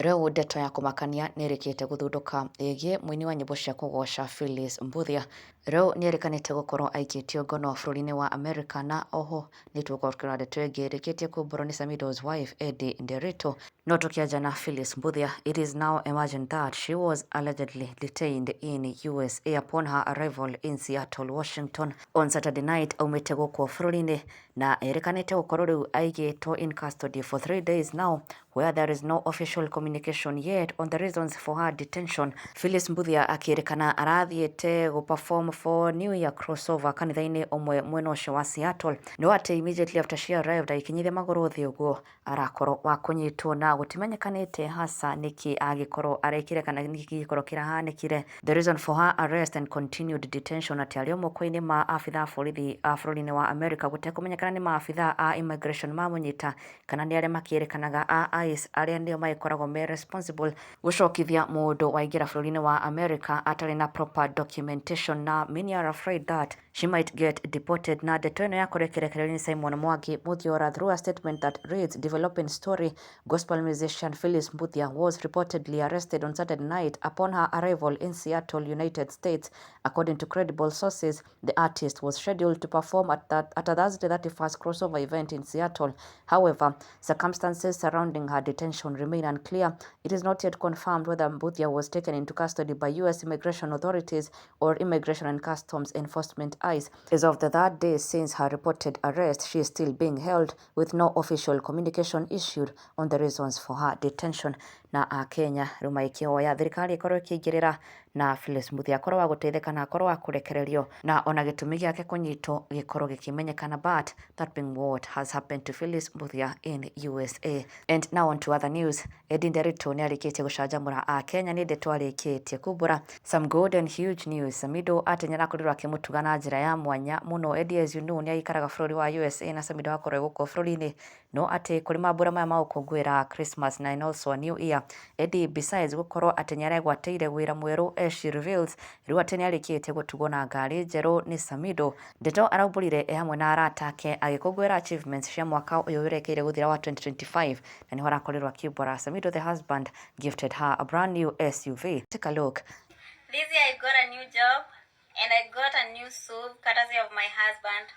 Rĩu ndeto ya kũmakania nĩĩrĩkĩte gũthundũka ĩgiĩ mũini wa nyĩmbo cia kũgoca Phyllis Mbuthia. Rĩu nĩerĩkanĩte gũkorwo aikĩtio ngono bũrũri-inĩ wa America, na oho nĩtũgũkorwo tũkĩrora ndeto ĩngĩ ĩrĩkĩtie kumbũrwo nĩ Samidoh's wife Eddie Nderitu. No tũkĩanjia na Phyllis Mbuthia, it is now emerging that she was allegedly detained in USA upon her arrival in Seattle, Washington on Saturday night aumĩte gũkũ bũrũri-inĩ, na erĩkanĩte gũkorwo rĩu aigĩtwo in custody for 3 days now, where there is no official communication yet on the reasons for her detention. Phyllis Mbuthia akĩrĩkana arathiĩte gũ perform for New Year crossover kanitha-inĩ ũmwe mwena ũcio wa Seattle, no atĩ immediately after she arrived, agĩkinyithia magũrũ thĩ ũguo, arakorwo wa kũnyitwo na gũtimenyekanĩte hasa nĩkĩ agĩkorwo arekire kana nĩkĩ gĩgĩkorwo kĩrahanĩkire. The reason for her arrest and continued detention atĩ arĩ o moko-inĩ ma abithaa borithi a bũrũri-inĩ wa America, gũtekũmenyekana nĩ maabithaa a immigration mamũnyita kana nĩ arĩa makĩrĩkanaga a ICE, arĩa nĩo magĩkoragwo me responsible gũcokithia mũndũ waingĩra bũrũri-inĩ wa America atarĩ na proper documentation, na many are afraid that she might get deported. Na ndeto ĩno yakorwo ĩkĩrekererio nĩ Simon Mwangi Muthiora through a statement that reads, "Developing story: gospel musician Phyllis Mbuthia was reportedly arrested on Saturday night upon her arrival in Seattle, United States. According to credible sources, the artist was scheduled to perform at a Thursday 31st crossover event in Seattle. However, circumstances surrounding her detention remain unclear. It is not yet confirmed whether Mbuthia was taken into custody by U.S. immigration authorities or Immigration and Customs Enforcement, ICE. As of the third day since her reported arrest, she is still being held with no official communication issued on the reasons for her detention." Na akenya rĩu magĩkĩhoya thirikari ĩkorwo ĩkĩingĩrĩra na Phyllis Mbuthia akorwo wa gũteithĩka na akorwo wa kũrekererio, na ona gĩtũmi gĩake kũnyitwo gĩkorwo gĩkĩmenyekana. But that being what has happened to Phyllis Mbuthia in USA. And now on to other news. Eddie Nderitu nĩ arĩkĩtie gũcanjamũra akenya nĩ ndeto arĩkĩtie kumbũra. Some good and huge news: Samidoh atĩ nĩarakorirwo akĩmũtuga na njĩra ya mwanya mũno. Eddie, as you know, nĩ aikaraga bũrũri wa USA na Samidoh akorwo gũkũ bũrũri-inĩ, no atĩ kũrĩ mambura maya ma gũkũngũĩra Christmas na and also a New Year, Eddie, besides gũkorwo atĩ nĩaregwatĩire wĩra mwerũ, as she reveals, rĩu atĩ nĩarĩkĩtie gũtugwo na ngari njerũ nĩ Samidoh. Ndeto araumbũrire e hamwe na arata ake agĩkũngũĩra achievements cia mwaka ũyũ ũrekĩire gũthira wa 2025, na nĩho arakorirwo akiumbũra Samidoh the husband gifted her a brand new SUV. Take a look. This year I got a new job and I got a new SUV courtesy of my husband.